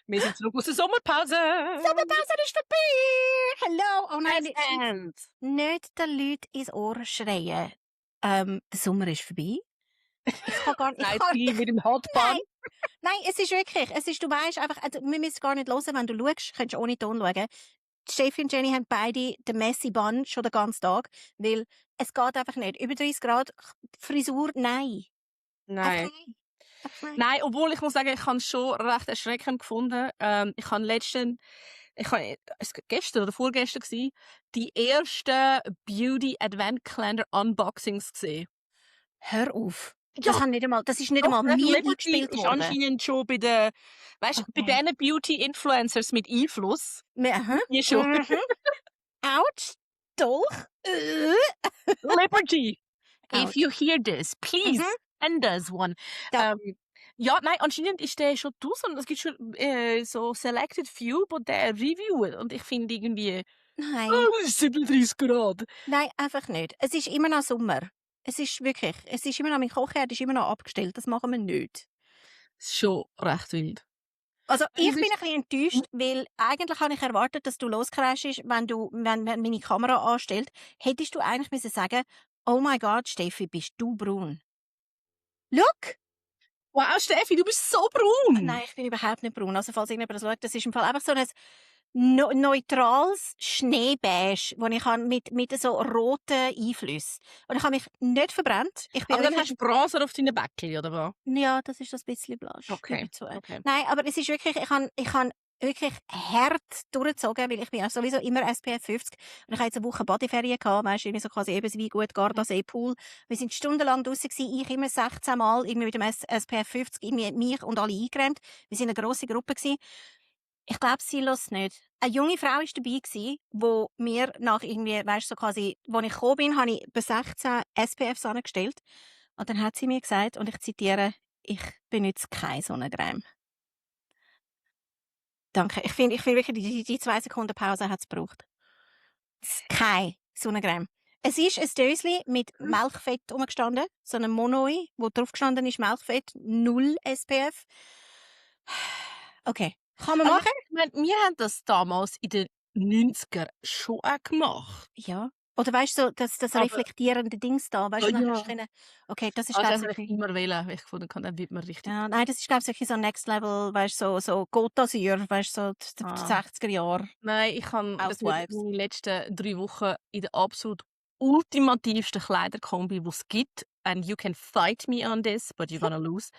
Wir sind zurück aus der Sommerpause. Sommerpause ist vorbei! Hallo! Oh nein, And. nicht den Leuten ins Ohr schreien. Der Sommer ist vorbei. Ich kann gar nicht... Nein, die mit dem Hotbahn. Nein, es ist wirklich... du weisst einfach... Also, wir müssen gar nicht hören, wenn du schaust. Könntest du ohne Ton schauen. Steffi und Jenny haben beide den Messy Bun schon den ganzen Tag, weil es geht einfach nicht. Über 30 Grad, Frisur, nein. Nein. Einfach nein. Einfach nein. Nein, obwohl ich muss sagen, ich habe es schon recht erschreckend gefunden. Ich habe gestern oder vorgestern gewesen, die ersten Beauty Advent Calendar Unboxings gesehen. Hör auf. Ja, Das ist nicht einmal mir Liberty gespielt ist worden. anscheinend schon bei den, weißt, bei Okay. diesen Beauty-Influencers mit Einfluss. Aha. Die schon. Autsch. Dolch. Liberty, if Ouch. you hear this, please send us one. Ja. Ja, nein, anscheinend ist der schon draus und es gibt schon so selected few, die der reviewen. Und ich finde irgendwie, Nein. es ist 37 Grad. Nein, einfach nicht. Es ist immer noch Sommer. Es ist immer noch, mein Kochherd ist immer noch abgestellt. Das machen wir nicht. Das ist schon recht wild. Also, ich Es bin ist- ein bisschen enttäuscht, weil eigentlich habe ich erwartet, dass du loscrashst, wenn meine Kamera anstellt. Hättest du eigentlich müssen sagen, oh mein Gott, Steffi, bist du braun? Look! Wow, Steffi, du bist so braun. Nein, ich bin überhaupt nicht braun. Also, falls irgendjemand das schaut, das ist im Fall einfach so ein neutrales Schneebeige, das ich habe mit so roten Einflüssen. Und ich habe mich nicht verbrannt. Ich bin Aber dann wirklich- hast du Bronzer auf deinen Bäckchen, oder was? Ja, das ist das bisschen blasch. Okay. Dazu. Okay. Nein, aber es ist wirklich, ich habe wirklich hart durchgezogen, weil ich bin ja sowieso immer SPF 50 und ich hatte jetzt eine Woche Bodyferien gehabt, weißt du, irgendwie so quasi eben wie gut Gardasee Pool. Wir sind stundenlang draussen gewesen, ich immer 16 Mal irgendwie mit dem SPF 50 irgendwie mich und alle eingecremt. Wir sind eine grosse Gruppe gewesen. Ich glaube, sie lässt nicht. Eine junge Frau war dabei gewesen, wo mir nach irgendwie, weißt du, so quasi, wo ich gekommen bin, habe ich bei 16 SPFs angestellt. Und dann hat sie mir gesagt, und ich zitiere, ich benutze keine Sonnencreme. Danke. Ich finde wirklich, die 2 Sekunden Pause hat es gebraucht. Keine Sonnencreme. Es ist ein Dösli mit Milchfett umgestanden. So eine Monoi, wo drauf gestanden ist Milchfett, 0 SPF. Okay. Kann man Aber machen? ich meine, wir haben das damals in den 90er schon auch gemacht. Ja. Oder weißt du, so, das Aber- reflektierende Dings da, weißt du, Ja. dann hast du können... Okay, das ist, Also glaube das habe ich ich, immer wählen, weil ich gefunden habe, dann wird man richtig. ja, nein, das ist, glaube ich, wirklich so Next Level, weißt du, so Gotasür, weißt du, so die Ah. 60er Jahre. Nein, ich habe Housewives. die letzten 3 Wochen in der absolut ultimativsten Kleiderkombi, die es gibt. And you can fight me on this, but you're gonna lose.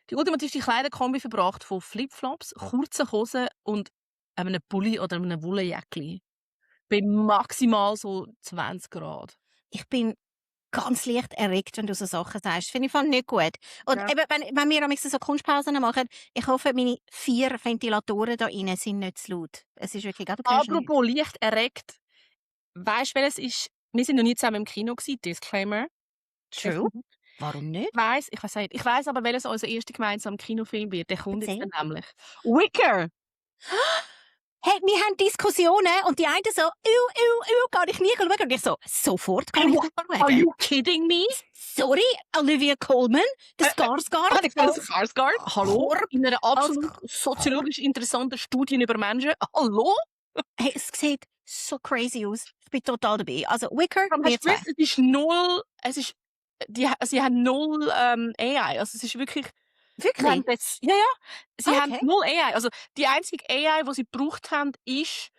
Die ultimativste Kleiderkombi verbracht von Flipflops, kurzen Hosen und einem Pulli oder einem Wollenjäckli. Bei maximal so 20 Grad. Ich bin ganz leicht erregt, wenn du so Sachen sagst. Finde ich voll nicht gut. Und Ja. eben, wenn wir am liebsten so Kunstpausen machen, ich hoffe, meine 4 Ventilatoren da rein sind nicht zu laut. Es ist wirklich, du hörst nichts. Apropos leicht erregt. Weißt du, welches ist? Wir sind noch nie zusammen im Kino gewesen. Disclaimer. True. Warum nicht? Ich weiss aber, welches unser erster gemeinsamer Kinofilm wird. Der kommt jetzt Erzähl. dann nämlich. Wicker! Hey, wir haben Diskussionen und die eine so, kann ich nie schauen. Und ich so, sofort kann ich Are schauen. you kidding me? Sorry, Olivia Colman, der Skarsgård. Ich bin Skarsgård. Hallo? Korb. In einer absolut soziologisch interessanten Studie über Menschen. Hallo? Hey, es sieht so crazy aus. Ich bin total dabei. Also, Wicker, Hast wir du zwei. gewusst, es ist null, sie haben null AI. Also es ist wirklich, Wirklich? ja, sie Ah, haben okay. null AI. Also die einzige AI, die sie gebraucht haben, ist,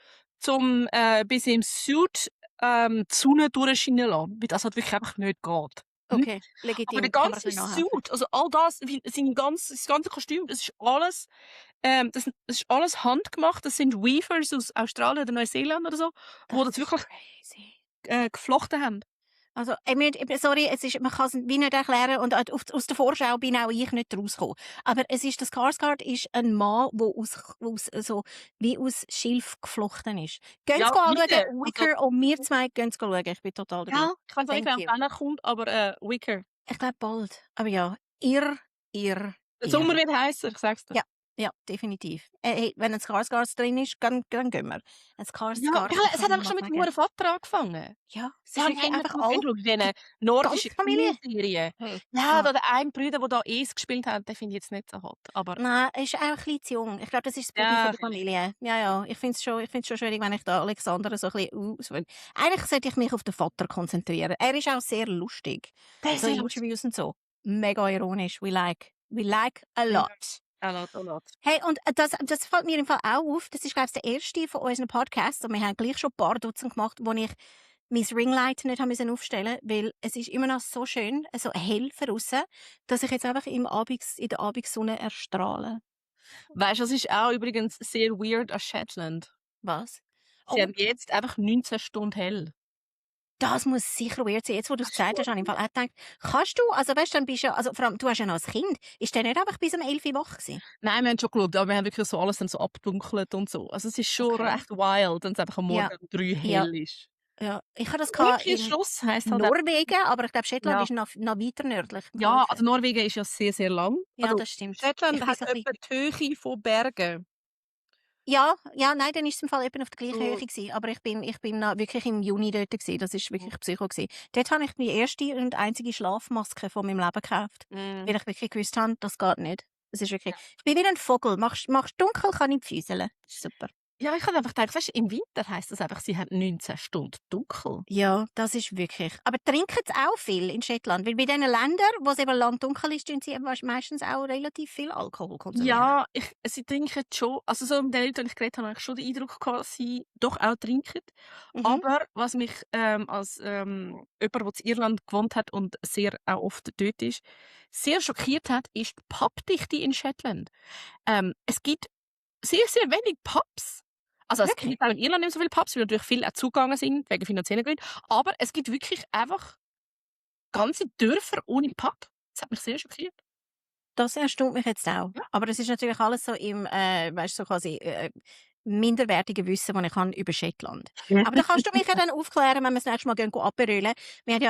zum bis im Suit die Sonne durchscheinen zu lassen. Weil das halt wirklich einfach nicht geht. Okay, legitim. Aber der Kann man ganze ein bisschen nachhelfen. Suit, also all das, das ganze Kostüm, das ist alles, das ist alles handgemacht. Das sind Weavers aus Australien oder Neuseeland oder so, wo das ist wirklich crazy. geflochten haben. Also, sorry, man kann es wie nicht erklären und aus der Vorschau bin auch ich nicht rausgekommen. Aber der Skarsgård ist ein Mann, der wie aus Schilf geflochten ist. Gehen Ja, Sie anschauen, wieder. Wicker und wir zwei gehen Sie schauen. Ich bin total dabei. Ja, ich weiß nicht, Thank wann er kommt, aber Wicker. Ich glaube bald. Aber ja, ihr. Der Sommer wird heißer, ich sag's dir. Ja. Ja, definitiv. Hey, wenn ein Skarsgård drin ist, dann gehen wir. Ein Ja, Skarsgård, es kann hat ich einfach mal schon mit dem sagen. Vater angefangen. Ja, es Sie ist haben wirklich immer einfach gut angeschaut in die diesen nordischen ganze Familie. Krimiserien. Hey, Ja, ja. da der eine Bruder, der da Ace gespielt hat, den finde ich jetzt nicht so hot. Aber Nein, er ist auch ein bisschen zu jung. Ich glaube, das ist das Bubi von ja, der vielleicht. Familie. Ja, ja, ich finde es schon schwierig, wenn ich da Alexander so ein bisschen auswähle. Eigentlich sollte ich mich auf den Vater konzentrieren. Er ist auch sehr lustig. Der ist So sehr in lustig. Interviews und so. Mega ironisch. We like a Ja, lot. a lot. Hey, und das fällt mir im Fall auch auf. Das ist, glaube ich, der erste von unseren Podcasts. Und wir haben gleich schon ein paar Dutzend gemacht, wo ich mein Ringlight nicht haben müssen aufstellen, weil es ist immer noch so schön, so hell draussen, dass ich jetzt einfach in der Abendsonne erstrahle. Weißt du, das ist auch übrigens sehr weird an Shetland. Was? Sie Oh, haben jetzt einfach 19 Stunden hell. das muss sicher weird sein. Jetzt, wo du es Das ist gesagt hast, habe ich im Fall auch gedacht, kannst du, also weißt du, dann bist du ja, also vor allem, du hast ja noch ein Kind, ist der nicht einfach bis um 11 Uhr wach gewesen? Nein, wir haben schon geschaut, aber wir haben wirklich so alles dann so abdunkelt und so. Also es ist schon Okay. recht wild, wenn es einfach am Ja, Morgen um 3 ja, hell ist. ja. Ich hatte das in Umkehrschluss heisst halt einfach, Norwegen, aber ich glaube, Schottland ja, ist noch weiter nördlich im Fall ja, wirklich. also Norwegen ist ja sehr, sehr lang. Ja, Also das stimmt. Shetland Ich bin hat so ein etwa bisschen die Höhe von Bergen. ja, ja, nein, dann ist es im Fall eben auf der gleichen Höhe So, gewesen, aber ich bin noch wirklich im Juni dort gewesen. Das ist wirklich Psycho gewesen. Dort habe ich die erste und einzige Schlafmaske von meinem Leben gekauft, mm. weil ich wirklich gewusst habe, das geht nicht. Das ist wirklich ich bin wie ein Vogel. Machst dunkel, kann ich füßeln. Das ist super. Ja, ich habe einfach gedacht, weißt, im Winter heisst das einfach, sie haben 19 Stunden dunkel. Ja, das ist wirklich aber trinken sie auch viel in Schottland? Weil bei diesen Ländern, wo es eben landdunkel ist, tun sie eben meistens auch relativ viel Alkohol konsumieren. Ja, sie trinken schon, also so mit den Leuten, die ich geredet habe, habe ich schon den Eindruck gehabt, dass sie doch auch trinken. Mhm. Aber was mich als jemand, der in Irland gewohnt hat und sehr auch oft dort ist, sehr schockiert hat, ist die Pubdichte in Shetland. Es gibt sehr, sehr wenig Pubs. Also es Wirklich? gibt auch in Irland nicht so viele Pubs, weil natürlich viele auch zugegangen sind, wegen finanziellen Gründen. Aber es gibt wirklich einfach ganze Dörfer ohne Pub. Das hat mich sehr schockiert. Das erstaunt mich jetzt auch. Ja. Aber das ist natürlich alles so im, weißt du, so quasi minderwertigen Wissen, das ich habe über Schottland. Aber da kannst du mich ja dann aufklären, wenn wir das nächste Mal gehen aperölen. Heute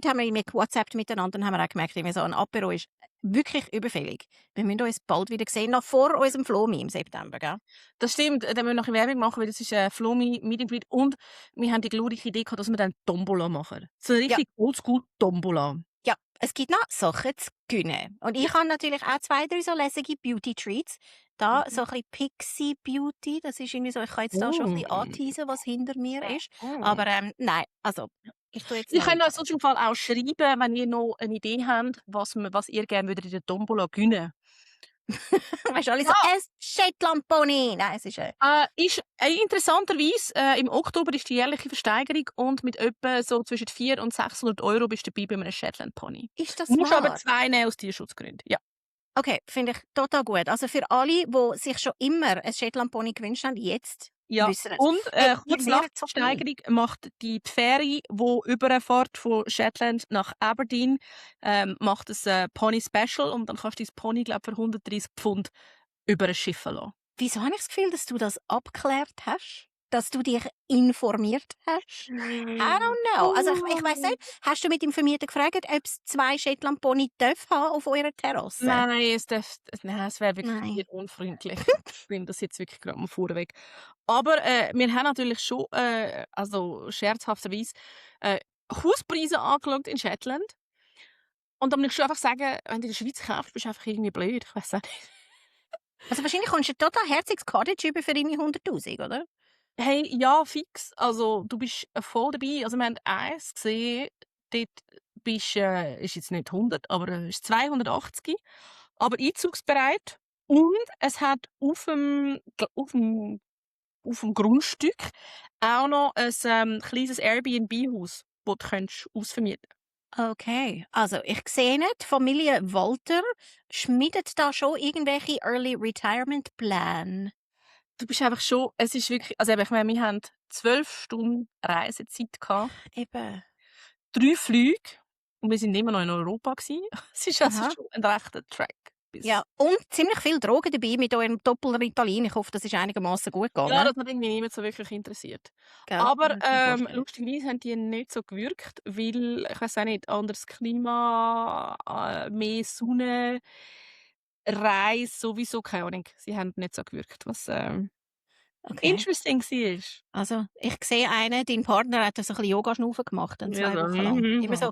haben wir irgendwie gewhatsappt miteinander und haben wir auch gemerkt, irgendwie so ein Apero ist wirklich überfällig. Wir müssen uns bald wieder sehen, noch vor unserem Flomi im September, gell? Das stimmt, da müssen wir noch Werbung machen, weil das ist Flomi Meet and Greet und wir haben die glorreiche Idee gehabt, dass wir dann Tombola machen. So eine Ja. richtig oldschool Tombola. Ja, es gibt noch Sachen zu gewinnen. Und ich habe natürlich auch 2, 3 so lässige Beauty-Treats. Da so ein bisschen Pixie-Beauty, das ist irgendwie so, ich kann jetzt da schon ein bisschen anteasen, was hinter mir ist. Aber nein, also, ich tue jetzt Ihr noch könnt nicht. uns sonst im Fall auch schreiben, wenn ihr noch eine Idee habt, was ihr gerne würdet in der Tombola gewinnen. Weißt du, alle so, Ja. ein Shetland-Pony. Nein, es ist Ist interessanterweise, im Oktober ist die jährliche Versteigerung und mit etwa so zwischen 400 und 600 € bist du dabei bei einem Shetland Pony. ist das Du musst aber wahr? 2 nehmen aus Tierschutzgründen. Ja. Okay, finde ich total gut. Also für alle, die sich schon immer ein Shetland-Pony gewünscht haben, jetzt Ja, wissen es. und Hey, kurz ihr nach werdet der so Versteigerung macht die Fähre, die überfährt von Shetland nach Aberdeen, macht ein Pony Special und dann kannst du dein Pony, glaube für 130 Pfund über ein Schiff lassen. Wieso habe ich das Gefühl, dass du das abgeklärt hast? Dass du dich informiert hast? I don't know. Also ich weiss nicht, hast du mit dem Vermieter gefragt, ob es 2 Shetland-Pony haben auf eurer Terrasse? Nein, es wäre wirklich Nein. sehr unfreundlich. Ich finde das jetzt wirklich gerade mal vorweg. Aber wir haben natürlich schon, also scherzhafterweise, Hauspreise angeschaut in Shetland. Und dann muss ich einfach sagen, wenn du in der Schweiz kaufst, bist du einfach irgendwie blöd. Ich weiß auch nicht. Also wahrscheinlich kommst du ein total herziges Cottage über für deine 100'000, oder? Hey, ja, fix. Also, du bist voll dabei. Also, wir haben eins gesehen, dort bist ist jetzt nicht 100, aber ist 280, aber einzugsbereit. Und es hat auf dem Grundstück auch noch ein kleines Airbnb-Haus, das du ausvermieten kannst. Okay, also ich sehe nicht, die Familie Walter schmiedet da schon irgendwelche Early Retirement Pläne. Du bist einfach schon, es ist wirklich, also eben, ich meine, wir haben 12 Stunden Reisezeit gehabt, Eben. 3 Flüge und wir sind immer noch in Europa gewesen. Es ist also Aha. schon ein rechter Track. Ja, und ziemlich viel Drogen dabei mit eurem Doppel-Ritalin. Ich hoffe, das ist einigermaßen gut Ja, gegangen. das hat irgendwie niemand so wirklich interessiert. Gell? Aber Das kann ich mir vorstellen. lustigerweise haben die nicht so gewirkt, weil, ich weiß auch nicht, anderes Klima, mehr Sonne. Reise sowieso keine Ahnung. Sie haben nicht so gewirkt, was Okay. interesting war. Also, ich sehe einen, dein Partner hat so ein bisschen Yoga-Schnaufen gemacht, dann Ja, 2 so, Wochen lang. Immer so,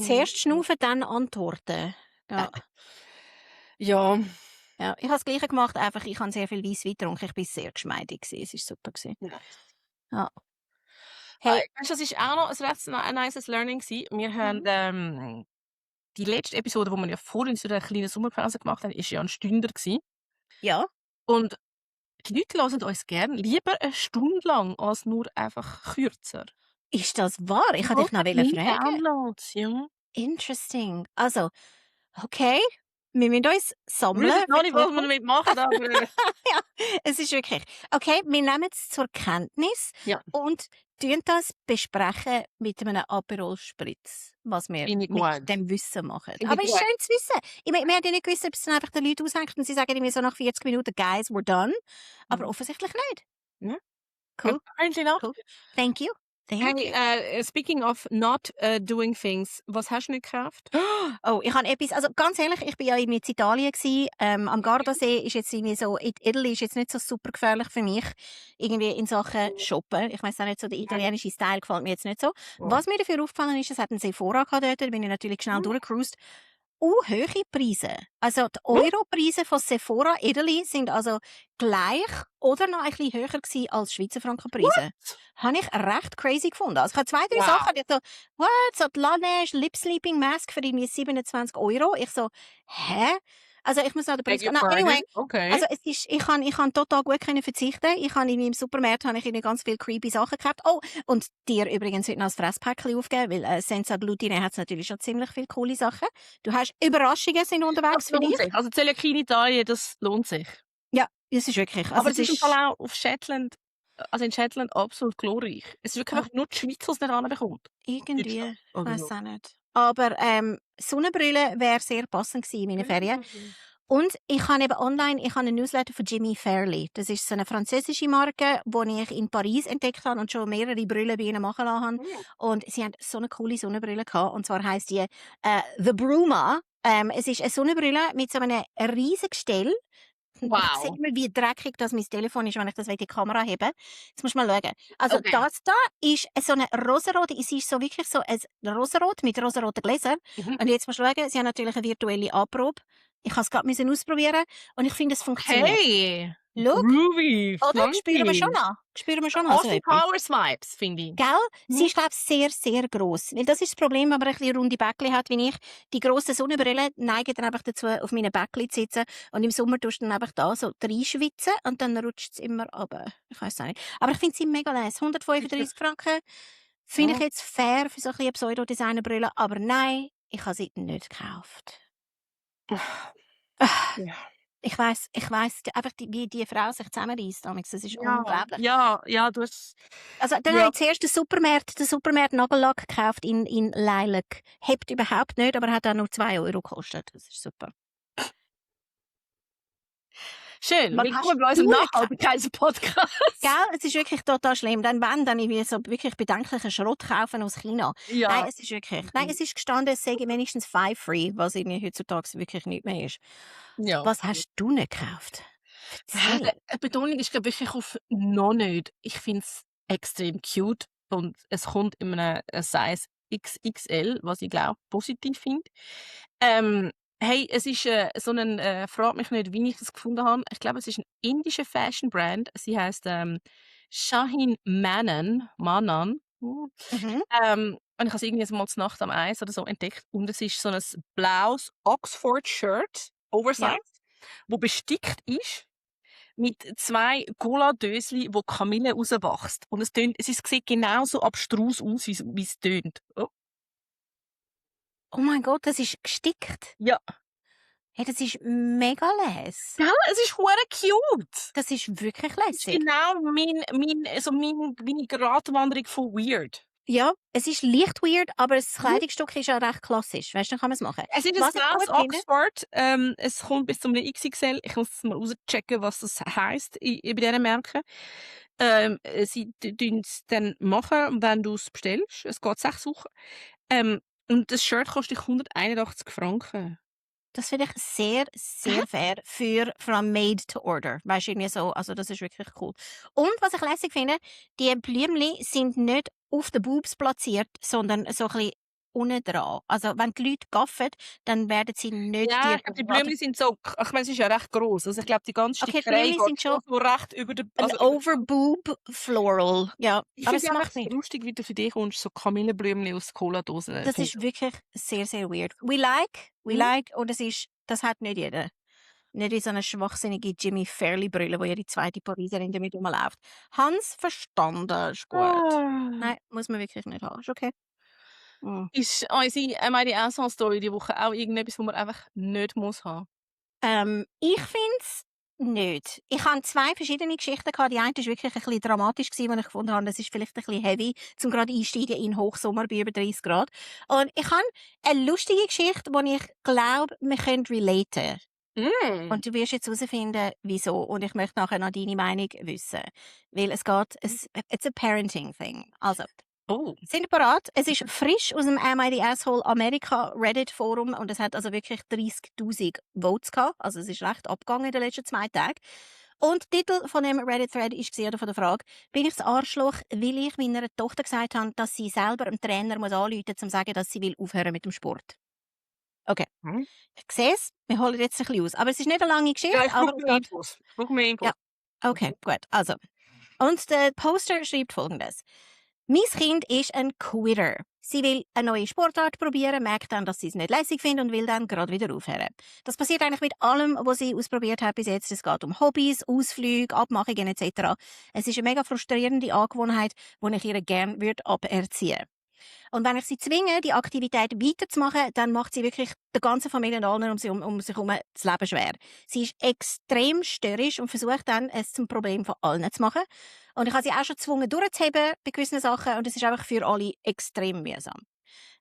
zuerst schnaufen, dann antworten. Ja. Ja. Ja, ich habe das Gleiche gemacht, einfach ich habe sehr viel Weisswein getrunken. Ich war sehr geschmeidig gewesen. Es war super gewesen. Nice. Ja. Hey, Weißt du, das war auch noch ein recht nices Learning gewesen. Wir haben die letzte Episode, die wir ja vorhin zu einer kleinen Sommerpause gemacht haben, war ja ein Stünder gewesen. ja, Und die Leute hören uns gerne lieber eine Stunde lang als nur einfach kürzer. ist das wahr? Ich wollte dich noch Mehr fragen. Downloads, ja. Interesting. Also, okay, wir müssen uns Wir sammeln. wissen noch nicht, für die was wir damit machen, aber ja, es ist wirklich. Okay, wir nehmen es zur Kenntnis ja, und tun das besprechen mit einem Aperol Spritz, was wir finde ich mit gut. dem Wissen machen. Finde Aber ich es ist gut. schön zu wissen. Ich meine, wir haben ja nicht gewusst, ob es dann einfach den Leuten aushängt und sie sagen mir so nach 40 Minuten, guys, we're done. Aber Mhm. offensichtlich nicht. Ja. Cool, Apparently not. cool. Thank you. Thank you. Hey, speaking of not doing things, was hast du nicht gekauft? Oh, ich habe etwas, also ganz ehrlich, ich bin ja in Italien gsi, am Gardasee ist jetzt irgendwie so, Italy ist jetzt nicht so super gefährlich für mich, irgendwie in Sachen Shoppen. Ich weiss auch nicht so, der italienische Style gefällt mir jetzt nicht so. Was mir dafür aufgefallen ist, es hat einen Sephora gehabt dort, da bin ich natürlich schnell durchgecruised. Hohe Preise. Also die Europreise von Sephora Italy sind also gleich oder noch ein bisschen höher gewesen als Schweizer Frankenpreise. Habe ich recht crazy gefunden. Also ich habe 2, 3 Wow. Sachen, die so, what? So die Laneige Lip Sleeping Mask für irgendwie 27 €. Ich so, hä? Also ich muss noch den Preis... Beg your No, anyway, pardon? Okay. also es ist, ich kann total gut können verzichten. Ich habe im Supermarkt habe ich irgendwie ganz viele creepy Sachen gekauft. Oh, und dir übrigens heute noch ein Fresspäckchen aufgeben, weil Senza Glutine hat natürlich schon ziemlich viele coole Sachen. Du hast Überraschungen sind unterwegs Das für lohnt dich. sich. Also Zöliakie in Italien, das lohnt sich. Ja, es ist wirklich. Also Aber es ist im Fall auch auf Shetland, also in Shetland absolut glorreich. Es ist wirklich einfach nur die Schweiz, die es nicht hinbekommt. irgendwie, Deutschland. ich Oder weiß so. auch nicht. Aber Sonnenbrille wäre sehr passend gewesen in meinen Ferien. Und ich habe eben online, ich habe einen Newsletter von Jimmy Fairley. Das ist so eine französische Marke, die ich in Paris entdeckt habe und schon mehrere Brillen bei ihnen machen lassen habe. Und sie haben so eine coole Sonnenbrille gehabt. Und zwar heisst die The Bruma. Es ist eine Sonnenbrille mit so einem riesigen Gestell. Wow. Ich sehe immer, wie dreckig das mein Telefon ist, wenn ich das in die Kamera hebe. Jetzt musst du mal schauen. Also Okay. das da ist so eine rosarote, es ist so wirklich so ein rosarot mit rosaroten Gläsern. Mhm. Und jetzt musst du schauen, sie haben natürlich eine virtuelle Anprobe. Ich habe es gerade ausprobieren und ich finde, es funktioniert. Hey! Schau, Groovy! oder? Spüren wir schon noch. Spüren wir schon noch so Austin etwas. Powers Vibes, finde ich. Gell? Sie ist, glaube ich, sehr, sehr gross. Weil das ist das Problem, wenn man ein bisschen runde Bäckchen hat wie ich. Die grossen Sonnenbrillen neigen dann einfach dazu, auf meinen Bäckchen zu sitzen. Und im Sommer tust du dann einfach da so reinschwitzen und dann rutscht es immer runter. Ich weiss auch nicht. Aber ich finde sie mega leise. 135 Franken finde ich jetzt fair für so ein bisschen Pseudo-Designer-Brille. Aber nein, ich habe sie nicht gekauft. Ja. Ich weiss, einfach, wie die Frau sich zusammenreisst. Das ist unglaublich. Ja, du hast... Also, dann habe ich zuerst den Supermarkt Nagellack gekauft in Lilac. Hebt überhaupt nicht, aber hat auch nur 2 € gekostet. Das ist super. Schön, Was willkommen bei hast unserem du Nachhaltigkeits-Podcast. Gell? Es ist wirklich total schlimm. Dann irgendwie so wirklich bedenklichen Schrott kaufen aus China. Ja. Nein, es ist wirklich. Nein, es ist gestanden, es sei wenigstens 5 free, was irgendwie heutzutage wirklich nicht mehr ist. Ja. Was hast du nicht gekauft? Erzähl. Die Betonung ist, glaube ich, wirklich auf noch nicht. Ich finde es extrem cute und es kommt in einem Size XXL, was ich glaube positiv finde. Hey, es ist so ein, frag mich nicht, wie ich das gefunden habe. Ich glaube, es ist ein indischer Fashion-Brand. Sie heißt Shahin Manan. Mhm. Und ich habe es irgendwie mal zur Nacht am Eis oder so entdeckt. Und es ist so ein blaues Oxford-Shirt, Oversized, wo bestickt ist mit 2 Cola-Dösli, wo Kamille rauswächst. Und es sieht genauso abstrus aus, wie es tönt. Oh. Oh mein Gott, das ist gestickt. Ja. Hey, das ist mega les. Gell? Es ist hure cute. Das ist wirklich Das ist lässig. genau meine Gratwanderung von weird. Ja, es ist leicht weird, aber das Kleidungsstück ist ja recht klassisch. Weißt du, dann kann man es machen. Es ist ein Was ich blaues gut finde- Oxford. Es kommt bis zum XXL. Ich muss mal rauschecken, was das heisst bei diesen Märkten. Sie tun es dann machen, wenn du es bestellst. Es geht 6 Wochen. Und das Shirt kostet 181 Franken. Das finde ich sehr, sehr fair für from made to order. Weißt du, irgendwie so, also das ist wirklich cool. Und was ich lässig finde, die Blümchen sind nicht auf den Boobs platziert, sondern so ein bisschen unten dran. Also wenn die Leute gaffen, dann werden sie nicht Ja, dir ich glaube, die Blümchen sind so, ich meine, es ist ja recht gross. Also ich glaube, die ganze Okay, die Stickerei Blümchen geht sind schon so recht über den, ein also über Overboob Floral. Ja, ich aber finde es es einfach macht nichts. lustig, wie du für dich kommst, so Kamillenblümchen aus Cola-Dosen Das finden. ist wirklich sehr, sehr weird. We Mhm. like, und das hat nicht jeder. Nicht wie so eine schwachsinnige Jimmy Fairley-Brille, wo jede zweite Pariserin damit rumläuft. Hans verstanden, ist gut. Ah. Nein, muss man wirklich nicht haben. Ist okay. Mm. Ist unsere meine Ensemble-Story die Woche auch irgendetwas, was man einfach nicht muss haben? Ich finde es nicht. Ich hatte 2 verschiedene Geschichten gehabt. Die eine war wirklich ein bisschen dramatisch gewesen, wo ich gefunden habe, das ist vielleicht ein bisschen heavy, zum gerade einsteigen in Hochsommer bei über 30 Grad. Und ich habe eine lustige Geschichte, wo ich glaube, wir können relaten. Und du wirst jetzt herausfinden, wieso. Und ich möchte nachher noch deine Meinung wissen. Weil es geht, it's a parenting thing. Also, Oh. sind ihr bereit? Es ist frisch aus dem Am I the Asshole America Reddit Forum und es hat also wirklich 30.000 Votes gehabt. Also es ist recht abgegangen in den letzten 2 Tagen. Und der Titel von dem Reddit-Thread ist oder von der Frage, bin ich das Arschloch, weil ich meiner Tochter gesagt habe, dass sie selber einem Trainer muss anrufen muss, um zu sagen, dass sie will aufhören mit dem Sport? Okay. Hm? Ich sehe es, wir holen jetzt ein bisschen aus. Aber es ist nicht eine lange Geschichte. Ja, ich aber brauche es mehr geht. Infos. Ich brauche mehr Infos. Ja. Okay, gut. Also. Und der Poster schreibt folgendes. Mein Kind ist ein Quitter. Sie will eine neue Sportart probieren, merkt dann, dass sie es nicht lässig findet und will dann gerade wieder aufhören. Das passiert eigentlich mit allem, was sie ausprobiert hat bis jetzt. Es geht um Hobbys, Ausflüge, Abmachungen etc. Es ist eine mega frustrierende Angewohnheit, die ich ihr gerne aberziehen würde. Und wenn ich sie zwinge, die Aktivität weiterzumachen, dann macht sie wirklich der ganzen Familie und allen um sich herum das Leben schwer. Sie ist extrem störrisch und versucht dann, es zum Problem von allen zu machen. Und ich habe sie auch schon gezwungen, durchzuheben bei gewissen Sachen und es ist einfach für alle extrem mühsam.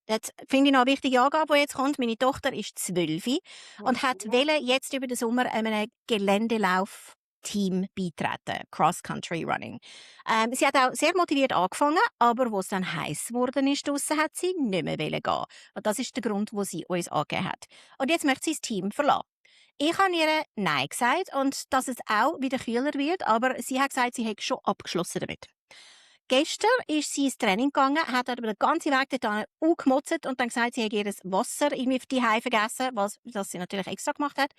Jetzt finde ich noch eine wichtige Angabe, die jetzt kommt. Meine Tochter ist 12 und hat jetzt über den Sommer einem Geländelauf-Team beitreten, Cross-Country Running. Sie hat auch sehr motiviert angefangen, aber wo es dann heiß geworden ist, draussen, hat sie nicht mehr gehen. Und das ist der Grund, wo sie uns angegeben hat. Und jetzt möchte sie das Team verlassen. Ich habe ihr Nein gesagt und dass es auch wieder kühler wird, aber sie hat gesagt, sie hätte schon abgeschlossen damit. Gestern ist sie ins Training gegangen, hat aber den ganzen Weg dort gemotzt und dann gesagt, sie hätte ihr Wasser irgendwie auf die Hause vergessen, was sie natürlich extra gemacht hat.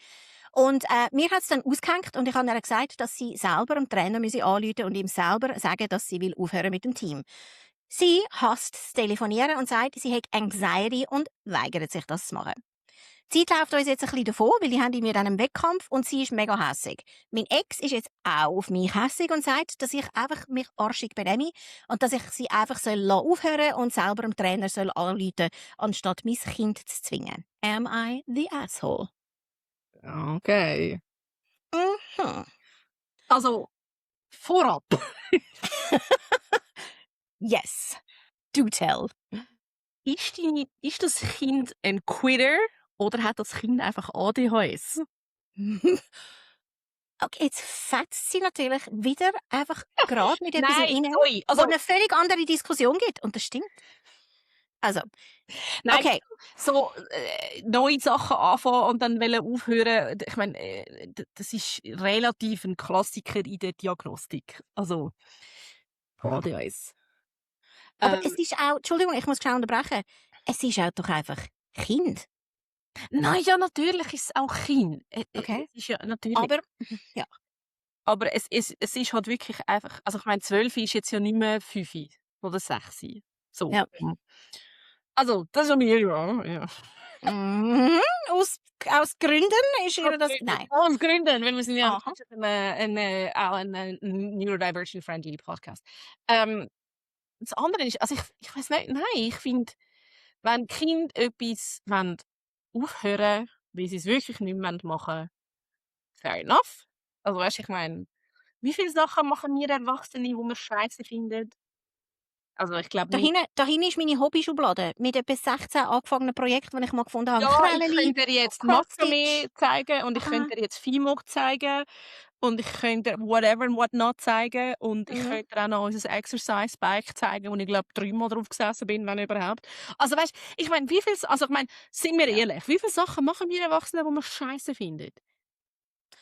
Und mir hat es dann ausgehängt und ich habe ihr gesagt, dass sie selber dem Trainer anrufen müsse und ihm selber sagen, dass sie will aufhören mit dem Team. Sie hasst das Telefonieren und sagt, sie hat Anxiety und weigert sich, das zu machen. Die Zeit läuft uns jetzt ein bisschen davon, weil die haben in mir dann einen Wettkampf und sie ist mega hässig. Mein Ex ist jetzt auch auf mich hässig und sagt, dass ich einfach mich arschig benehme und dass ich sie einfach aufhören soll und selber dem Trainer soll anrufen, anstatt mein Kind zu zwingen. Am I the asshole? Okay. Mhm. Also, vorab. Yes. Do tell. Ist das Kind ein Quitter oder hat das Kind einfach ADHS? Okay, jetzt fetzt sie natürlich wieder einfach gerade mit etwas Nein, rein, sorry. wo eine völlig andere Diskussion gibt. Und das stimmt. Also, Nein, okay. so neue Sachen anfangen und dann aufhören. Ich meine, das ist relativ ein Klassiker in der Diagnostik. Also, ADHS. Aber es ist auch, Entschuldigung, ich muss schnell unterbrechen. Es ist auch doch einfach Kind. Nein, ja, natürlich ist es auch Kind. Okay. Es ist ja natürlich. Aber, ja. Aber es ist halt wirklich einfach, also ich meine, 12 ist jetzt ja nicht mehr 5 oder 6. So. Ja. Also, das ist ja mir, ja. Mhm. Aus Gründen ist ihr das. Nein. Aus Gründen, weil wir sind ja Aha. auch ein Neurodivergent-friendly Podcast. Das andere ist, also ich weiß nicht, nein, ich finde, wenn Kinder etwas aufhören, weil sie es wirklich nicht mehr machen wollen, fair enough. Also weißt du, ich meine, wie viele Sachen machen wir Erwachsene, die wir scheiße finden? Also ich glaube Da nicht. hinten ist meine Hobbyschublade mit etwa 16 angefangenen Projekten, die ich mal gefunden habe. Ja, ich Krelleli, könnte dir jetzt Cross-Stitch. Makramee zeigen und ich Aha. könnte dir jetzt Fimo zeigen und ich könnte dir whatever and whatnot zeigen und ich Mhm. könnte dir auch noch unser Exercise-Bike zeigen, wo ich glaube 3-mal drauf gesessen bin, wenn überhaupt. Also weißt, ich meine, ich meine, sind wir Ja. ehrlich, wie viele Sachen machen wir Erwachsenen, die wir scheiße finden?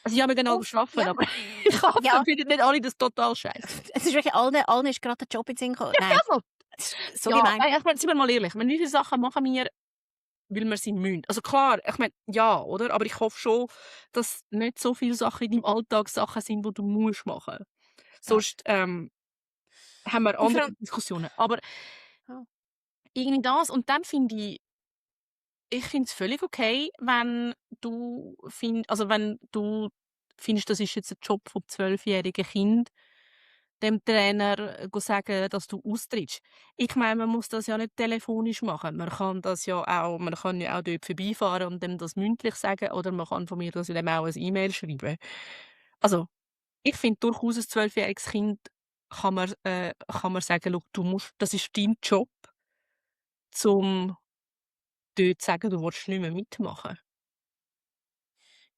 Also ja, wir gehen alle Oft, arbeiten, ja. aber ich hoffe, Ja, wir finden nicht alle das total scheiße. es ist wirklich allen ist gerade der Job in den Sinn gekommen. Nein, Also, es ist so ja, gemein. ich meine, sind wir mal ehrlich, ich meine, wie viele Sachen machen wir, weil wir sie müssen? Also klar, ich meine, ja, oder? Aber ich hoffe schon, dass nicht so viele Sachen in deinem Alltag Sachen sind, die du musst machen. Ja. Sonst haben wir Und vor andere allem Diskussionen. Aber ja. irgendwie das und dann finde ich finde es völlig okay, wenn wenn du findest, das ist jetzt ein Job vom 12-jährigen Kind, dem Trainer sagen, dass du austrittst. Ich meine, man muss das ja nicht telefonisch machen. Man kann ja auch dort vorbeifahren und dem das mündlich sagen oder man kann von mir aus dem auch ein E-Mail schreiben. Also, ich finde durchaus, ein 12-jähriges Kind kann man sagen: «Schau, das ist dein Job, um dort zu sagen, du willst nicht mehr mitmachen.»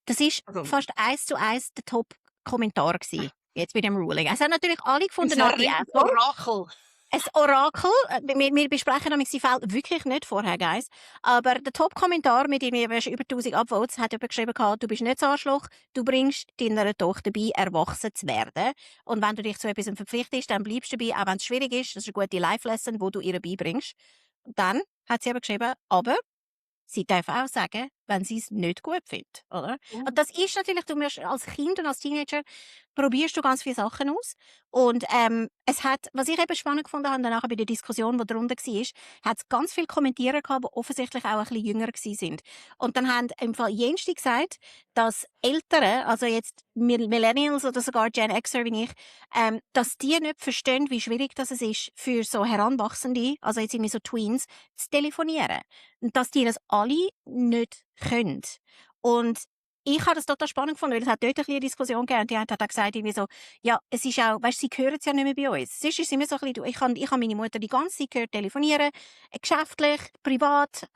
Das ist Also, fast 1:1 der Top-Kommentar gsi, jetzt bei dem Ruling. Es haben natürlich alle gefunden, ist ein Nati riesiges auch. Orakel. Ein Orakel. Wir besprechen nämlich die Fälle wirklich nicht vorher, Guys. Aber der Top-Kommentar mit irgendwie über 1000 Upvotes hat jemand geschrieben, du bist nicht das Arschloch, du bringst deiner Tochter bei, erwachsen zu werden. Und wenn du dich zu etwas verpflichtest, dann bleibst du dabei, auch wenn es schwierig ist. Das ist eine gute Life-Lesson, die du ihr beibringst. Und dann hat sie aber geschrieben, aber sie darf auch sagen, wenn sie es nicht gut findet, oder? Und das ist natürlich, du musst als Kind und als Teenager probierst du ganz viele Sachen aus. Und es hat, was ich eben spannend gefunden habe, danach bei der Diskussion, die darunter war, hat es ganz viele Kommentierer gehabt, die offensichtlich auch ein bisschen jünger sind. Und dann haben im Fall jenste gesagt, dass Ältere, also jetzt Millennials oder sogar Gen Xer wie ich, dass die nicht verstehen, wie schwierig das es ist für so Heranwachsende, also jetzt irgendwie so Tweens, zu telefonieren. Und dass die das alle nicht können. Und ich habe das total spannend gefunden, weil es hat dort ein bisschen eine Diskussion gegeben. Und die hat auch gesagt, irgendwie so, ja, es ist auch, weißt, sie hören es ja nicht mehr bei uns. Sonst ist es immer so ein bisschen, ich habe meine Mutter die ganze Zeit gehört, telefonieren, geschäftlich, privat,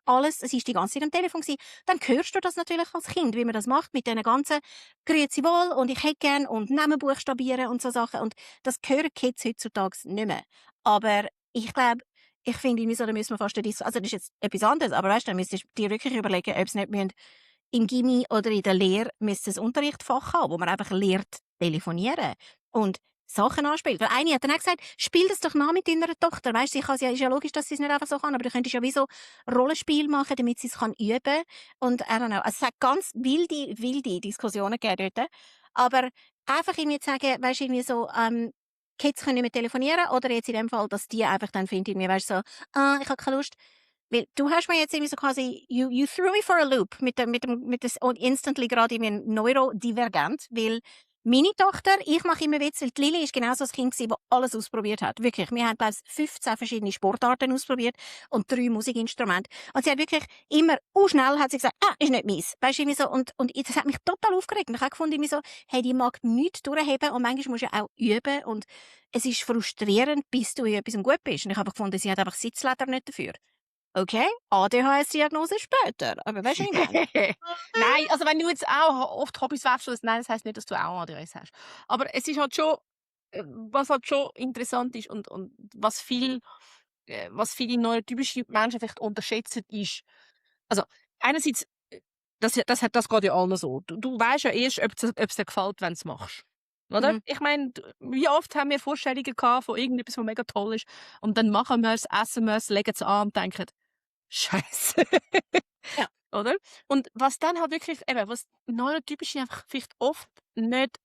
alles. Es ist die ganze Zeit am Telefon gewesen. Dann hörst du das natürlich als Kind, wie man das macht, mit diesen ganzen «Grüezi wohl» und «Ich hätte gern» und «Namen buchstabieren» und so Sachen. Und das hören Kids heutzutage nicht mehr. Aber ich glaube, ich finde irgendwie so, da müssen wir fast also das ist jetzt etwas anderes, aber weißt du, dann müsstest du dir wirklich überlegen, ob es nicht im Gymi oder in der Lehre müsste es ein Unterrichtsfach haben, wo man einfach lernt telefonieren und Sachen anspielt. Weil eine hat dann auch gesagt, spiel das doch nach mit deiner Tochter. Weißt du, ist ja logisch, dass sie es nicht einfach so kann, aber du könntest ja wie so Rollenspiel machen, damit sie es kann üben. Und I don't know. Also es hat ganz wilde Diskussionen gegeben dort. Aber einfach irgendwie zu sagen, weißt du, irgendwie so, Kids können nicht mehr telefonieren oder jetzt in dem Fall, dass die einfach dann finden, irgendwie, weißt du, so, ich habe keine Lust. Weil du hast mir jetzt irgendwie so quasi, you threw me for a loop mit das und instantly gerade irgendwie neurodivergent, weil meine Tochter, ich mache immer Witz, weil die Lili ist genau so ein Kind gewesen, das alles ausprobiert hat. Wirklich. Wir haben, glaube ich, 15 verschiedene Sportarten ausprobiert und 3 Musikinstrumente. Und sie hat wirklich immer, schnell hat sie gesagt, ist nicht meins. Weißt du, irgendwie so, und das hat mich total aufgeregt. Und ich habe gefunden, irgendwie so, hey, die mag nichts durchheben und manchmal musst du ja auch üben und es ist frustrierend, bis du in etwas gut bist. Und ich habe gefunden, sie hat einfach Sitzleder nicht dafür. Okay, ADHS-Diagnose später. Aber weißt du, was ich meine? Nein, also wenn du jetzt auch oft Hobbys wechselst, nein, das heisst nicht, dass du auch ADHS hast. Aber es ist halt schon, was halt schon interessant ist und was viele neurotypische Menschen vielleicht unterschätzen, ist, also einerseits, das geht ja allen so. Du weisst ja erst, ob's dir gefällt, wenn du's machst. Oder? Mhm. Ich meine, wie oft haben wir Vorstellungen gehabt von irgendetwas, was mega toll ist und dann machen wir's, essen wir's, legen's an und denken: «Scheisse.» Ja. Oder? Und was dann halt wirklich eben, was Neurotypische einfach vielleicht oft nicht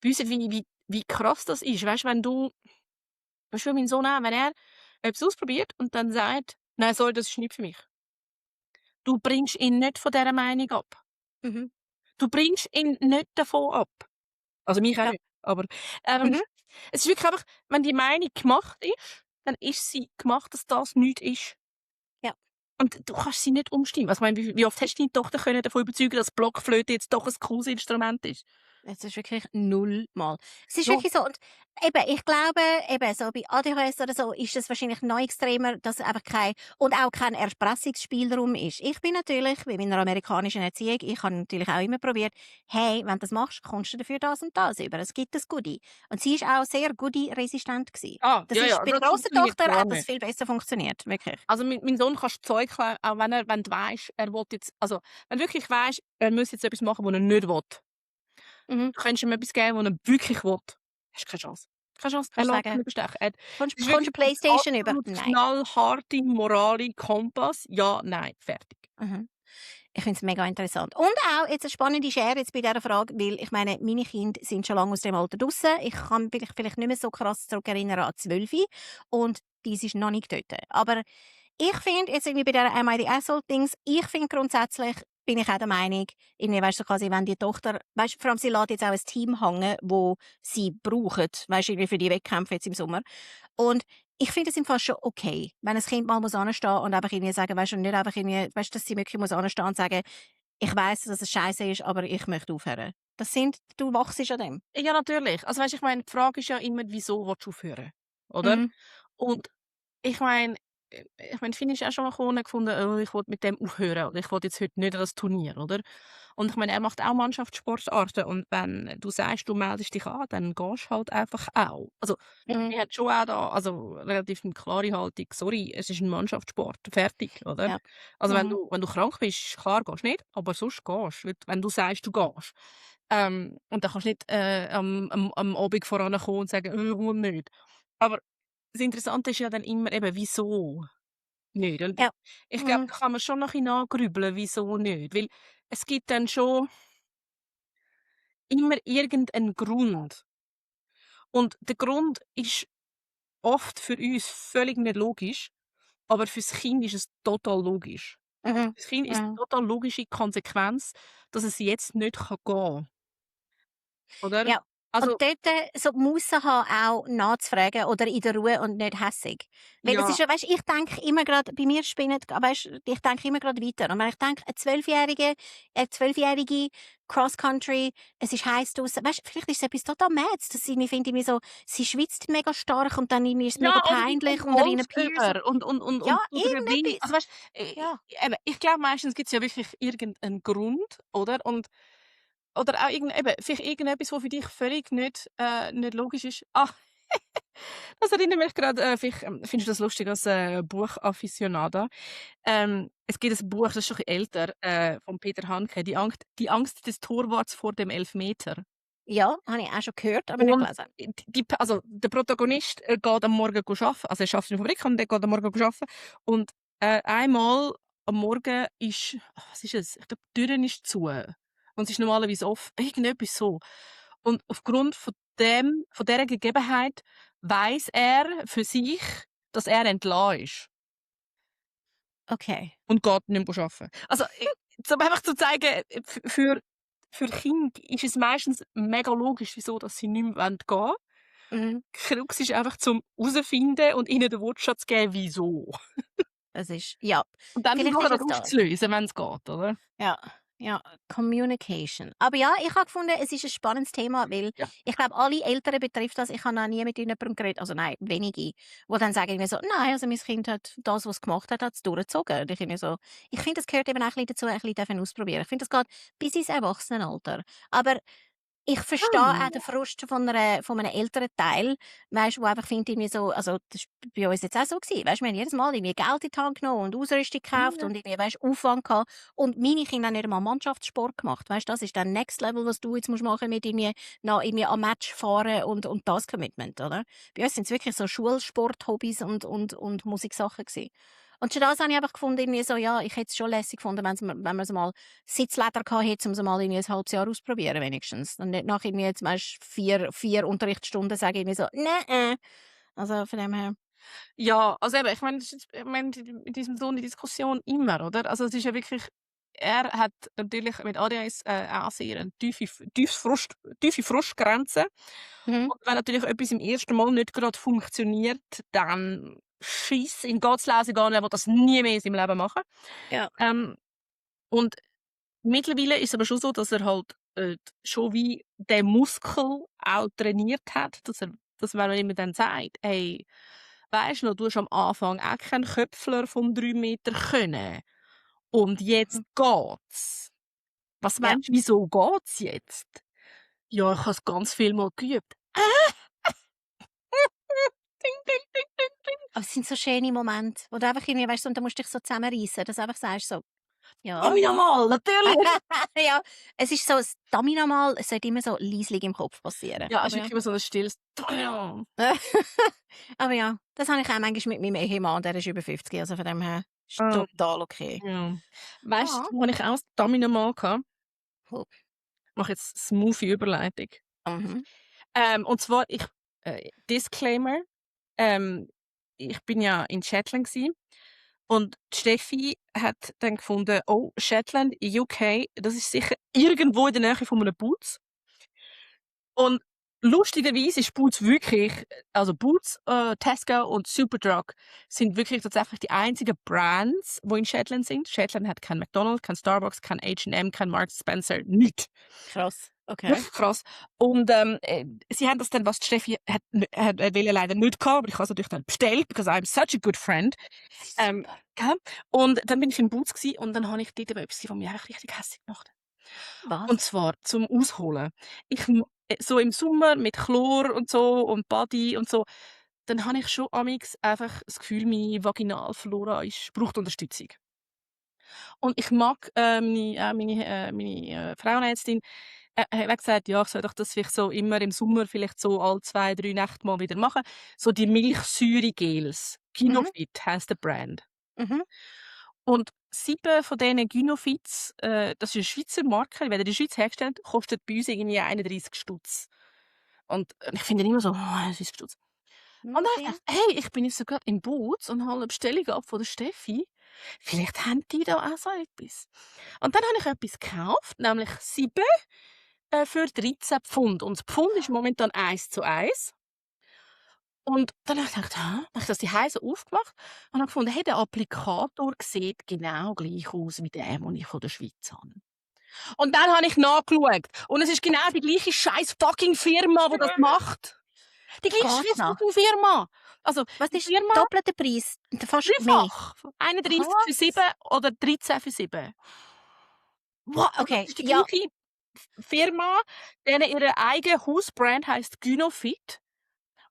wissen, wie krass das ist. Weißt du, mein Sohn auch, wenn er etwas ausprobiert und dann sagt: «Nein, sorry, das ist nicht für mich.» Du bringst ihn nicht von dieser Meinung ab. Mhm. Du bringst ihn nicht davon ab. Also mich auch Ja. nicht, aber, Mhm. es ist wirklich einfach, wenn die Meinung gemacht ist, dann ist sie gemacht, dass das nichts ist. Ja. Und du kannst sie nicht umstimmen. Also, ich meine, wie oft hast du deine Tochter können davon überzeugen, dass Blockflöte jetzt doch ein cooles Instrument ist? Es ist wirklich null Mal. Es ist Ja. wirklich so und eben, ich glaube, eben so bei ADHS oder so ist es wahrscheinlich noch extremer, dass einfach kein Erpressungsspielraum ist. Ich bin natürlich bei meiner amerikanischen Erziehung ich habe natürlich auch immer probiert: «Hey, wenn du das machst, kommst du dafür das und das über. Es gibt ein Goodie.» Und sie ist auch sehr Goodie-resistent gsi. Das Ja, ist ja, bei der das grossen funktioniert Tochter gar hat das nicht. viel besser funktioniert, wirklich. Also mein Sohn kannst du Zeug klauen, auch wenn du weisst, er will jetzt also, wenn du wirklich weisst, er muss jetzt etwas machen, was er nicht will. Mhm. Du könntest ihm etwas geben, was er wirklich will. Hast keine Chance. Keine Chance. Er Kannst lässt sich sagen: nicht bestechen. Er «Kommst es ist kommst du wirklich der Playstation über?» absolut «Nein.» knallharte Morale Kompass. Ja, nein, fertig. Mhm. Ich finde es mega interessant. Und auch jetzt eine spannende Schere jetzt bei dieser Frage, weil ich meine, meine Kinder sind schon lange aus dem Alter draussen. Ich kann mich vielleicht nicht mehr so krass zurückerinnern an 12 und dies ist noch nicht dort. Aber ich finde, jetzt irgendwie bei dieser «Am I the Asshole»-Dings, ich finde grundsätzlich, bin ich auch der Meinung, irgendwie, weißt du, quasi, wenn die Tochter, weißt du, vor allem sie lässt jetzt auch ein Team hängen, wo sie brauchen, weißt du, irgendwie für die Wettkämpfe jetzt im Sommer. Und ich finde es im Fall schon okay, wenn ein Kind mal muss anstehen und einfach irgendwie sagen, weißt du, und nicht einfach irgendwie, weißt du, dass sie wirklich muss anstehen und sagen, ich weiss, dass es scheiße ist, aber ich möchte aufhören. Du wachst an dem. Ja, natürlich. Also weisst, ich meine, die Frage ist ja immer: «Wieso willst du aufhören?» Oder? Mhm. Und ich meine Fini ist auch schon mal gekommen und gefunden: «Oh, ich will mit dem aufhören oder ich will jetzt heute nicht an das Turnier», oder? Und ich meine, er macht auch Mannschaftssportarten und wenn du sagst, du meldest dich an, dann gehst du halt einfach auch. Also, Mhm. wir haben schon auch da also relativ 'ne klare Haltung: «Sorry, es ist 'n Mannschaftssport, fertig», oder? Ja. Also, wenn Mhm. du krank bist, klar gehst nicht, aber sonst gehst, wenn du sagst, du gehst. Und dann kannst du nicht, am Abend voran kommen und sagen: ich will nicht.» Aber das Interessante ist ja dann immer eben, wieso nicht? Und Ja. ich glaube, Mhm. da kann man schon noch ein bisschen nachgrübeln, wieso nicht. Weil es gibt dann schon immer irgendeinen Grund. Und der Grund ist oft für uns völlig nicht logisch, aber fürs Kind ist es total logisch. Mhm. Das Kind ist 'ne Mhm. total logische Konsequenz, dass es jetzt nicht gehen kann, oder? Ja. Und Also, dort so die Musse haben, auch nachzufragen oder in der Ruhe und nicht hässig. Weil es ja, ist ja, weißt, ich denke immer gerade, bei mir spinnt, weißt, ich denke immer gerade weiter. Und wenn ich denke, eine zwölfjährige Cross-Country, es ist heiß draussen, weißt, vielleicht ist es etwas total Mäds, dass sie, ich finde, irgendwie so, sie schwitzt mega stark und dann irgendwie ist es mega ja, und peinlich unter ihren Holz Peers. über Ja, und tut ihr weh. irgendetwas. Also, weißt, Ja. eben, ich glaube, meistens gibt's ja wirklich irgendeinen Grund, oder? Und oder auch vielleicht irgendetwas, was für dich völlig nicht logisch ist. Das erinnert mich grad, vielleicht, findest du das lustig als, Buchafficionada. Es gibt ein Buch, das ist schon ein bisschen älter, von Peter Handke, «Die Angst des Torwarts vor dem Elfmeter». Ja, habe ich auch schon gehört, aber nicht Und gelesen. also der Protagonist, geht am Morgen arbeiten, also er arbeitet in der Fabrik und der geht am Morgen arbeiten und, einmal am Morgen ist was ist es? Ich glaube, die Türe ist zu und es ist normalerweise offen, irgendetwas so. Und aufgrund von dieser Gegebenheit weiss er für sich, dass er entlassen ist Okay. und geht nicht mehr arbeiten. Also, um einfach zu zeigen, für Kinder ist es meistens mega logisch, wieso dass sie nicht mehr gehen wollen. Mhm. Krux ist einfach zum herausfinden und ihnen den Wortschatz geben, wieso. Das ist, ja. Und dann Vielleicht versuchen, ist das es das. aufzulösen, wenn's geht, oder? Ja, ja, Communication. Aber ja, ich habe gefunden, es ist ein spannendes Thema, weil Ja. ich glaube, alle Eltern betrifft das. Ich habe noch nie mit jemandem geredet, also nein, wenige, die dann sagen irgendwie so: «Nein, also mein Kind hat das, was es gemacht hat, hat's durchgezogen.» Und ich irgendwie so, ich finde, das gehört eben auch ein bisschen dazu, ein bisschen dürfen ausprobieren. Ich finde, das geht bis ins Erwachsenenalter. Aber ich verstehe auch den Frust von einem älteren Teil, weisst, wo einfach findet irgendwie so, also das ist bei uns jetzt auch so gewesen, weisst, wir haben jedes Mal irgendwie Geld in die Hand genommen und Ausrüstung gekauft Ja. und irgendwie, weisst, Aufwand gehabt und meine Kinder haben nicht einmal Mannschaftssport gemacht, weisst, das ist dann Next Level, was du jetzt musst machen mit irgendwie noch irgendwie am Match fahren und das Commitment, oder? Bei uns sind's wirklich so Schulsport, Hobbys und Musiksachen gewesen. Und schon das habe ich einfach gefunden, irgendwie so, ja, ich hätte es schon lässig gefunden, wenn man es mal Sitzleder gehabt hätte, um es mal irgendwie 'n halbes Jahr ausprobieren wenigstens. Und nicht nach irgendwie jetzt weisst, vier Unterrichtsstunden sagen irgendwie so: «Ne-e.» Also, von dem her. Ja, also eben, ich meine, das ist jetzt ich meine, mit diesem Sohn die Diskussion immer, oder? Also, es ist ja wirklich er hat natürlich mit ADHS, auch sehr 'ne tiefe Frustgrenze. Mhm. Und wenn natürlich etwas im ersten Mal nicht grad funktioniert, dann schiess ihn geht's Lesen gar nicht, er will das nie mehr in seinem Leben machen. Ja. Ähm, und mittlerweile ist es aber schon so, dass er halt schon wie der Muskel auch trainiert hat, dass man immer dann sagt, hey, weisst du noch, du hast am Anfang auch keinen Köpfler von 3 Meter können. Und jetzt geht's. Was Ja. meinst du, wieso geht's jetzt? Ja, ich habe es ganz viel mal geübt. Ding, ding, ding, ding, ding. Aber es sind so schöne Momente, wo du einfach irgendwie, weißt du, und dann musst du dich so zusammenreißen, dass du einfach sagst so, ja. Komm wieder mal, natürlich. Ja, es ist so, das Stamina mal, es sollte immer so leislich im Kopf passieren. Ja, es ist Aber wirklich immer so ein stilles ja. Aber ja, das habe ich auch manchmal mit meinem Ehemann, der ist über 50, also von dem her ist Ah. total okay. Ja. Weißt Ja. du, wo ich auch das Stamina mal hatte? Cool. Ich mache jetzt smoothie Überleitung. Mhm. Und zwar, Disclaimer, ich bin ja in Shetland gsi und die Steffi hat dann gefunden, oh, Shetland, UK, das ist sicher irgendwo in der Nähe von einem Boots. Und lustigerweise ist Boots wirklich, also Boots, Tesco und Superdrug sind wirklich tatsächlich die einzigen Brands, die in Shetland sind. Shetland hat kein McDonald's, kein Starbucks, kein H&M, kein Marks Spencer, nichts. Krass. Okay. Wirklich krass. Und sie haben das dann, was die Steffi wollte leider nicht gehabt, aber ich habe es natürlich dann bestellt, because I'm such a good friend. Gell? Und dann bin ich im Boots gsi und dann habe ich dort etwas gesehen, was mich eigentlich richtig hässlich gemacht hat. Und Was? zwar zum Ausholen. So im Sommer mit Chlor und so und Body und so, dann habe ich schon amix einfach das Gefühl, meine Vaginalflora braucht Unterstützung. Und ich mag meine Frauenärztin hat gesagt, ja, ich soll doch das vielleicht so immer im Sommer, vielleicht so alle 2, 3 Nächte mal wieder machen. So die Milchsäure-Gels. Gynofit heisst der Brand. Mhm. Und 7 von diesen Gynofits, das ist eine Schweizer Marke, die werden in der Schweiz hergestellt, kostet bei uns irgendwie 31 Stutz. Und ich finde dann immer so, oh, 31 Stutz. Und dann habe ich gedacht, hey, ich bin jetzt so gerade im Boots und habe eine Bestellung ab von der Steffi. Vielleicht haben die da auch so etwas. Und dann habe ich etwas gekauft, nämlich 7 für 13 Pfund. Und das Pfund ist momentan 1:1. Und dann habe ich gedacht, habe ich das die Heise aufgemacht und habe gefunden, hey, der Applikator sieht genau gleich aus wie der, den ich von der Schweiz habe. Und dann habe ich nachgeschaut. Und es ist genau die gleiche scheiß fucking Firma, die das macht. Die gleiche Geht's scheiß noch? fucking Firma. Also, Was die ist Firma doppelter Preis? Fast mehr. dreifach. 31 für 7 oder 13 für 7. Wow, Okay, das ist die ja. gleiche Firma, deren ihre eigene Hausbrand heisst Gynofit.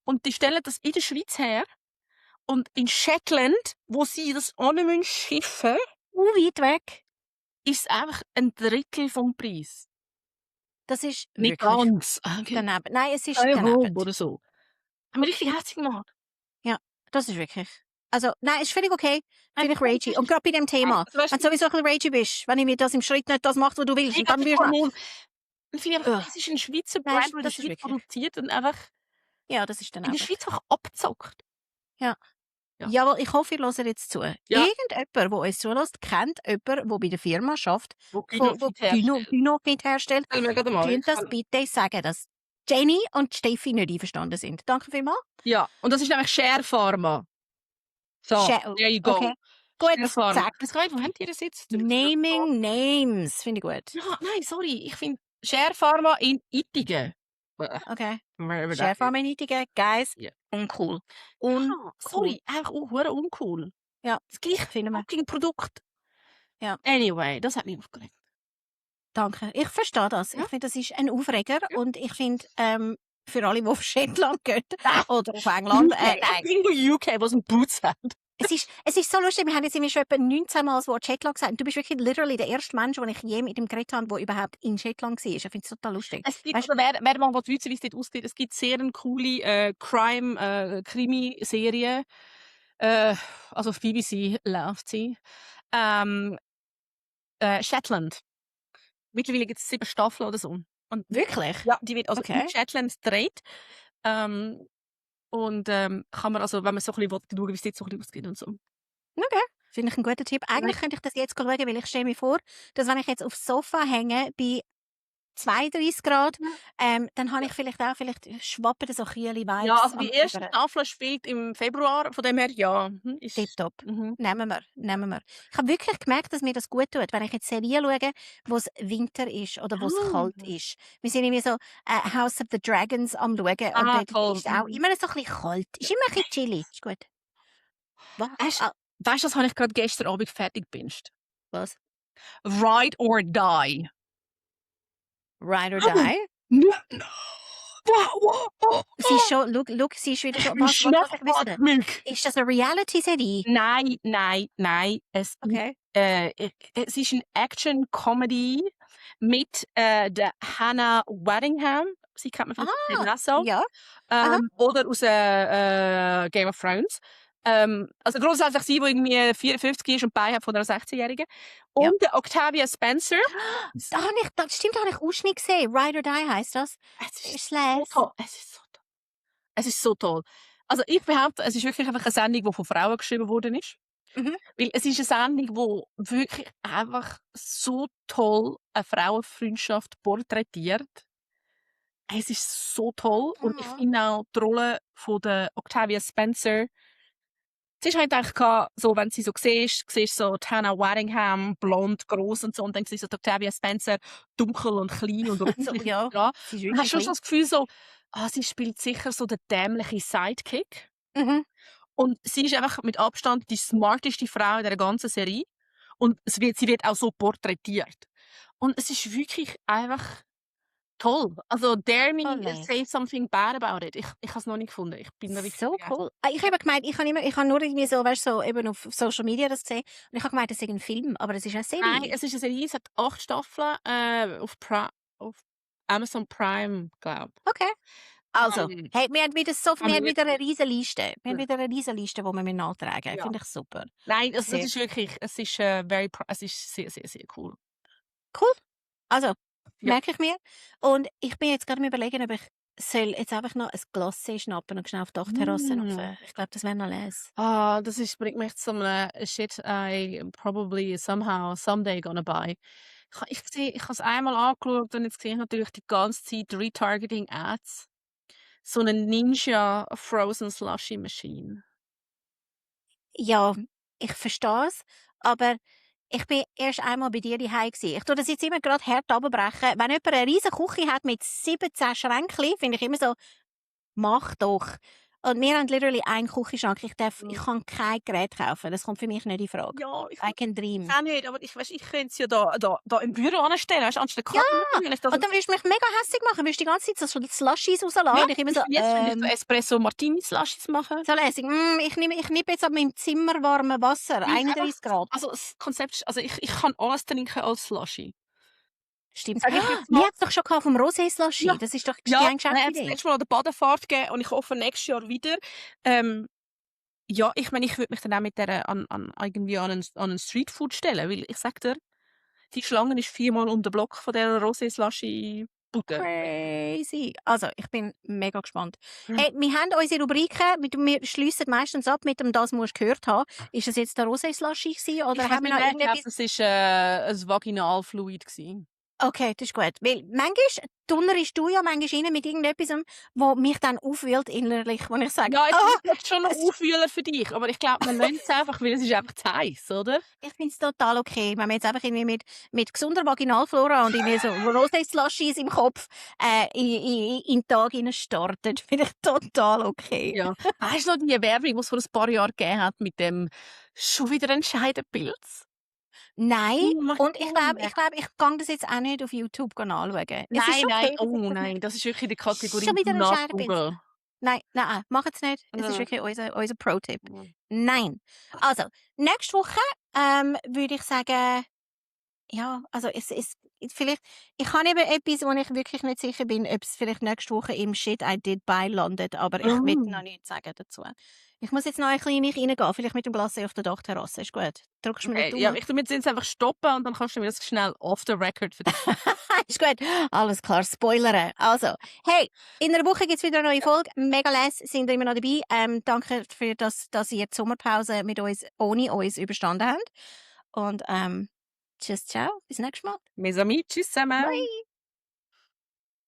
Und die stellen das in der Schweiz her. Und in Shetland, wo sie das schiffen müssen, Weit weg. ist es einfach ein Drittel vom Preis. Das ist Nicht wirklich ganz. daneben. Nein, es ist Halb daneben. oder so. Haben wir richtig hässlich gemacht. Ja, das ist wirklich. Also, nein, ist völlig okay. Finde ich Nein, ragey. Und gerade bei dem Thema. Also, weißt Wenn du sowieso ein bisschen ragey bist, wenn ich mir das im Schritt nicht das macht, was du willst, und dann wirst du... Hormon. Und finde ich einfach, Ugh. das ist ein Schweizer Nein, Brand, der in der das ist Schweiz wirklich. produziert und einfach Ja, das ist in der daneben. Schweiz einfach abgezockt. Ja. Ja. Jawohl, ich hoffe, ihr hört jetzt zu. Ja. Irgendjemand, der uns zulässt, kennt jemanden, der bei der Firma arbeitet, Wo der Gynofit herstellt. Stell mir gerade mal. Tun das bitte sagen, dass Jenny und Steffi nicht einverstanden sind. Danke vielmals. Ja, und das ist nämlich Share Pharma. So, there you go. Okay. Gut, Share Pharma. zack. Das geht, wo habt ihr das jetzt? Naming Names, finde ich gut. Ja, nein, sorry. Ich finde Share Pharma in Ittigen. Okay. Share Chefamenitige, Guys, Ja. uncool. Sorry, einfach auch hure uncool. Ja, Das gleiche finden wir. fucking Produkt. Ja. Anyway, das hat mich aufgeregt. Danke. Ich verstehe das. Ja. Ich finde, das ist ein Aufreger. Ja. Und ich finde, für alle, die auf Shetland gehen oder auf England, nein. Irgendwo UK, was ein Boots hat. Es ist so lustig, wir haben jetzt immer schon etwa 19 Mal das Wort Shetland gesagt. Und du bist wirklich literally der erste Mensch, den ich je mit ihm geredet habe, der überhaupt in Shetland war. Ich finde es total lustig. Es gibt, Weißt- also wer mal wissen, wie es dort aussieht, es gibt sehr eine coole Crime-Krimi-Serie. Also auf BBC läuft sie. Shetland. Mittlerweile gibt es 7 Staffeln oder so. Und Wirklich? ja, die wird also Okay. in Shetland gedreht. Und kann man also, wenn man so ein bisschen schauen, wie es dort so ein bisschen aussieht und so. Okay. Finde ich einen guten Tipp. Eigentlich könnte ich das jetzt schauen, weil ich stelle mir vor, dass wenn ich jetzt aufs Sofa hänge bei 32 Grad, dann habe ich vielleicht schwappen so Kühle-Vibes Ja, also die erste über. Staffel spielt im Februar, von dem her ja. Ist, Tipptopp. mhm. Nehmen wir. Ich habe wirklich gemerkt, dass mir das gut tut, wenn ich jetzt Serien schaue, wo es Winter ist oder wo es kalt ist. Wir sind irgendwie so House of the Dragons am schauen und dort Toll. ist es auch immer so ein bisschen kalt. Ist immer ein bisschen chilly. Ist gut. Was? Weißt du, das habe ich gerade gestern Abend fertig gebinged? Was? Ride or Die. Ride or Die? No. Wow. Sie ist schon, look, sie ist wieder schon. Was ich wissen? Milk. Ist das eine Reality-Serie? Nein. Okay. Es ist eine Action-Comedy mit der Hannah Waddingham. Sie kennt man von Ted Lasso. Ja. Aha. Oder aus Game of Thrones. Also grundsätzlich sie, die irgendwie 54 ist und Beine hat von einer 16-Jährigen. Ja. Und der Octavia Spencer. Das stimmt, da habe ich Ausschnitt gesehen. Ride or Die heisst das. Es ist so toll. Es ist so toll. Also ich behaupte, es ist wirklich einfach eine Sendung, die von Frauen geschrieben worden ist. Mhm. Weil es ist eine Sendung, die wirklich einfach so toll eine Frauenfreundschaft porträtiert. Es ist so toll. Und ich finde auch die Rolle von der Octavia Spencer. Sie ist halt eigentlich so, wenn sie so siehst so Hannah Waddingham, blond, gross und so, und dann siehst du so Octavia Spencer, dunkel und klein und So, rundlich. ja. Ja. Sie ist Und wirklich hast schon klein. das Gefühl so, sie spielt sicher so den dämlichen Sidekick. Mhm. Und sie ist einfach mit Abstand die smarteste Frau in der ganzen Serie. Und sie wird auch so porträtiert. Und es ist wirklich einfach toll. Also, dare me nice. say something bad about it. Ich habe es noch nicht gefunden. Ich bin da wirklich So begeistert. cool. Ich habe gemeint, ich habe nur irgendwie so, weißt du, so eben auf Social Media das gesehen. Und ich habe gemeint, das ist ein Film, aber es ist eine Serie. Nein, es ist eine Serie, es hat 8 Staffeln auf Amazon Prime, glaube ich. Okay. Also, hey, wir haben wir wieder eine riesen Liste. Wir haben Ja. wieder eine riesen Liste, die wir nachtragen. Ja. Finde ich super. Nein, es Sehr. ist wirklich, es ist sehr, sehr, sehr cool. Cool. Also, Ja. merke ich mir. Und ich bin jetzt gerade am Überlegen, ob ich soll jetzt einfach noch ein Glacé schnappen und schnell auf die Dachterrasse hupfen. Ich glaube, das wäre noch les. Das bringt mich zu einem Shit I probably someday gonna buy. Ich habe es einmal angeschaut und jetzt sehe ich natürlich die ganze Zeit Retargeting-Ads. So eine Ninja Frozen Slushy Machine. Ja, ich verstehe es, aber ich bin erst einmal bei dir daheim gsi. Ich tue das jetzt immer gerade hart runterbrechen. Wenn jemand eine riesige Küche hat mit 17 Schränkchen, finde ich immer so, mach doch. Und wir haben literally einen Küchenschrank. Ich kann kein Gerät kaufen. Das kommt für mich nicht in Frage. Ja, ich I can dream. auch nicht, aber ich könnte es ja da im Büro anstellen, weißt du, anstatt Ja, Karten. Und dann wirst du mich mega hässlich machen. Wirst du die ganze Zeit so Slushies rausladen. Und ich immer so, jetzt will ich Espresso Martini Slushies machen. so lässig. Ich nehme jetzt ab meinem Zimmer warmes Wasser. 31 Grad. Also das Konzept ist, also ich kann alles trinken als Slushy. Stimmt. Sag ich jetzt mal. Wir haben es doch schon von Rosé-Slushy. Ja. Das ist doch die Ja, eine wir haben das Idee. letzte Mal an der Badefahrt gegeben und ich hoffe nächstes Jahr wieder. Ja, ich meine, ich würde mich dann auch mit der irgendwie an einen Streetfood stellen, weil ich sage dir, die Schlange ist 4-mal um den Block von der Rosé-Slushy-Bude. Crazy. Also, ich bin mega gespannt. Hey, wir haben unsere Rubriken, wir schliessen meistens ab mit dem «Das musst du gehört haben». Ist das jetzt der Rosé-Slushy gewesen, oder haben wir noch irgendetwas? Das war ein Vaginalfluid gewesen. Okay, das ist gut. Weil manchmal donnerst du ja manchmal rein mit irgendetwas, wo mich dann aufwühlt innerlich, wo ich sage, Ja, es ist schon ein Aufwühler für dich, aber ich glaube, man nennt es einfach, weil es ist einfach zu heiß, oder? ich finde es total okay, wenn man jetzt einfach irgendwie mit gesunder Vaginalflora und irgendwie so Rosé-Slushies im Kopf in den Tag startet, finde ich total okay. Ja. Weißt du noch die Werbung, die es vor ein paar Jahren gegeben hat mit dem schon wieder ein Scheidenpilz? Nein, mach und ich ich auch glaube, ich kann das jetzt auch nicht auf YouTube anschauen. Nein, oh nein, das ist wirklich in der Kategorie Schon wieder ein nach Scheidenpilz. Google. Nein, mach es nicht. Das ist wirklich unser Pro-Tipp. Nein. Also, nächste Woche würde ich sagen, ja, also es vielleicht, ich habe eben etwas, wo ich wirklich nicht sicher bin, ob es vielleicht nächste Woche im Shit I Did Buy landet, aber ich will noch nichts sagen dazu. Ich muss jetzt noch ein bisschen in mich reingehen, vielleicht mit dem Glacé auf der Dachterrasse, ist gut. Drückst du mir Okay, den ja, Daumen? ich tu jetzt einfach stoppen und dann kannst du mir das schnell off the record erzählen. Ist gut. Alles klar, spoilern. Also, hey, in einer Woche gibt es wieder eine neue Folge. Mega les, sind ihr immer noch dabei. Danke für dass ihr die Sommerpause mit uns, ohne uns überstanden habt. Und tschüss, ciao, bis nächstes Mal. Mes amis, tschüss zusammen. Bye.